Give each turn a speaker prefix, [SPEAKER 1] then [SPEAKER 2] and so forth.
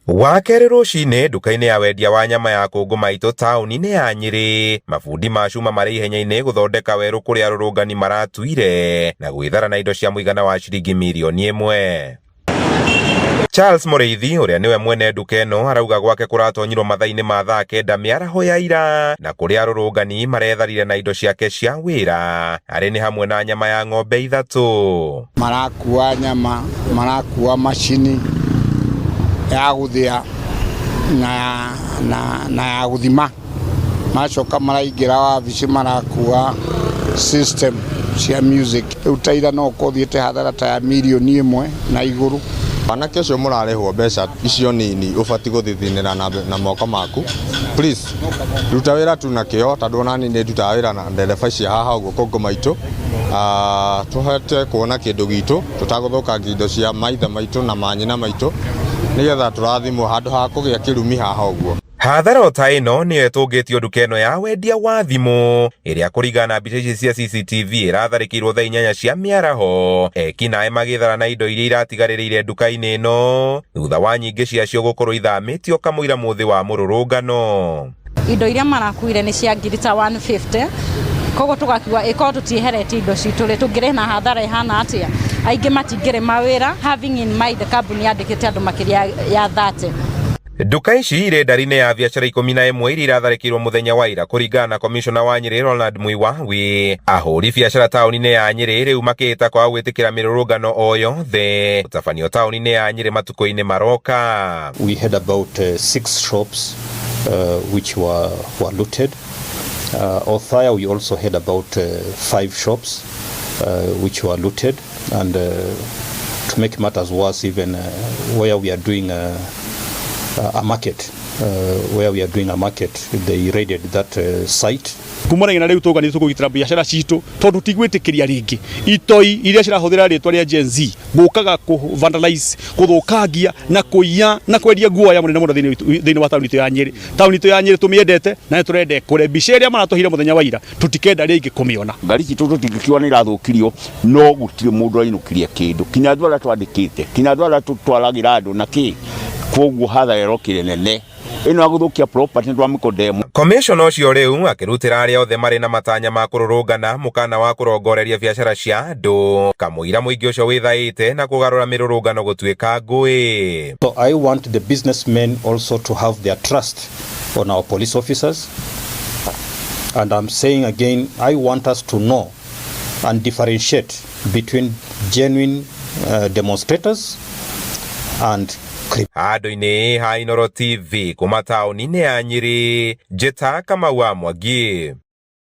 [SPEAKER 1] Wakerĩ rũcinĩ nduka-inĩ ya wendia wa nyama ya kũngũmaitũ taũni-inĩ ya Nyĩrĩ, mabundi ma cuma marĩ ihenya-inĩ gũthondeka werũ kũrĩa arũrũngani maratuire na gwĩthara na indo cia mũigana wa ciringi mirioni 1. Charles Mũrĩithi ũrĩa nĩwe mwene nduka ĩno arauga gwake kũratonyirwo mathaa-inĩ ma thaa 9 mĩaraho ya ira na kũrĩa arũrũngani maretharire na indo ciake cia wĩra arĩ nĩ hamwe na nyama ya ng'ombe 3.
[SPEAKER 2] Marakua nyama, marakua macini ya gũthĩa na ya gũthima, macoka maraingĩra wabici marakua system cia music. Rĩu ta ira no ũkorwo ũthiĩte hathara ta ya mirioni 1 na igũrũ.
[SPEAKER 3] Anake ũcio mũrarĩhwo mbeca icio nini ũbatiĩ gũthithinĩra na moko maku. Please, ruta wĩra tu na kĩo tondũ ona niĩ nĩ ndutaga wĩra na ndereba ici haha ũguo kũngũmaitũ. Tũhote kuona kĩndũ gitũ tũtagũthũkangia indo cia maithe maitũ na manyina maitũ nĩgetha tũrathimwo handũ ha kũgĩa kĩrumi haha ũguo.
[SPEAKER 1] Hathara ta ĩno nĩyo ĩtũngĩtio nduka ĩno ya wendia wa thimũ ĩrĩa kũringana na mbica ici cia CCTV ĩratharĩkĩirwo thaa 8 cia mĩaraho, ekinaĩ magĩthara na indo iria iratigarĩrĩire nduka-inĩ ĩno thutha wa nyingĩ ciacio gũkorwo ithamĩtio kamũira mũthĩ wa mũrũrũngano.
[SPEAKER 4] Indo iria marakuire nĩ cia ngiri ta 150, koguo tũgakiuga ĩkorwo tũtieheretie indo citũ rĩ, tũngĩrĩ na hathara ĩhana atĩa? Aingĩ matingĩrĩ mawĩra, having in mind kambuni yandĩkĩte andũ makĩria ya 30.
[SPEAKER 1] Nduka ici irĩ ndari-inĩ ya biacara 11 iria iratharĩkĩirwo mũthenya wa ira kũringana na komishona wa Nyĩrĩ Ronald Muiwawi. Ahũri biacara taũni-inĩ ya Nyĩrĩ rĩu makĩhĩta kwaga gwĩtĩkĩra mĩrũrũngano o yothe gũtabanio taũni-inĩ ya Nyĩrĩ matukũ-inĩ maroka.
[SPEAKER 5] We had about 6 shops which were looted. Othaya we also had about 5 shops which were looted, and to make matters worse, even where we are doing a market, where we are doing a market, they raided that site.
[SPEAKER 6] Kumanagia na rĩu tũgani tũkũgitĩra biacara citũ tondũ tigwĩtĩkĩria rĩngĩ itoi iria cirahũthĩra rĩtwa rĩa Gen Z gũkaga kũ vandalize, gũthũkangia na kũiya na kwendia guoya mũnene mũno thĩinĩ wa taũni itũ ya Nyĩrĩ. Taũni itũ ya Nyĩrĩ tũmĩendete na nĩ tũrenda ĩkũre. Mbica ĩrĩa maratũheire mũthenya wa ira tũtikenda rĩngĩ kũmĩona.
[SPEAKER 7] Ngari citũ tũtingĩkiuga nĩ irathũkirio, no gũtirĩ mũndũ ũrainũkirie kĩndũ kinya andũ arĩa twandĩkĩte, kinya andũ arĩa tũtwaragĩra andũ na kĩ. Koguo hathara ĩrokire nene ĩno ya gũthũkia property nĩ twamĩkondemu.
[SPEAKER 1] Commissioner ũcio rĩu akĩrutĩra arĩa othe marĩ na matanya ma kũrũrũngana mũkana wa kũrongoreria biacara cia andũ kamũira mũingĩ ũcio wĩthaĩte na kũgarũra mĩrũrũngano gũtuĩka ngũĩ.
[SPEAKER 5] So I want the businessmen also to have their trust on our police officers, and I'm saying again, I want us to know and differentiate between genuine demonstrators and
[SPEAKER 1] Handũ-inĩ ha Inooro TV kuma taũni-inĩ ya Nyĩrĩ, Njĩta Kamau wa Mwangi.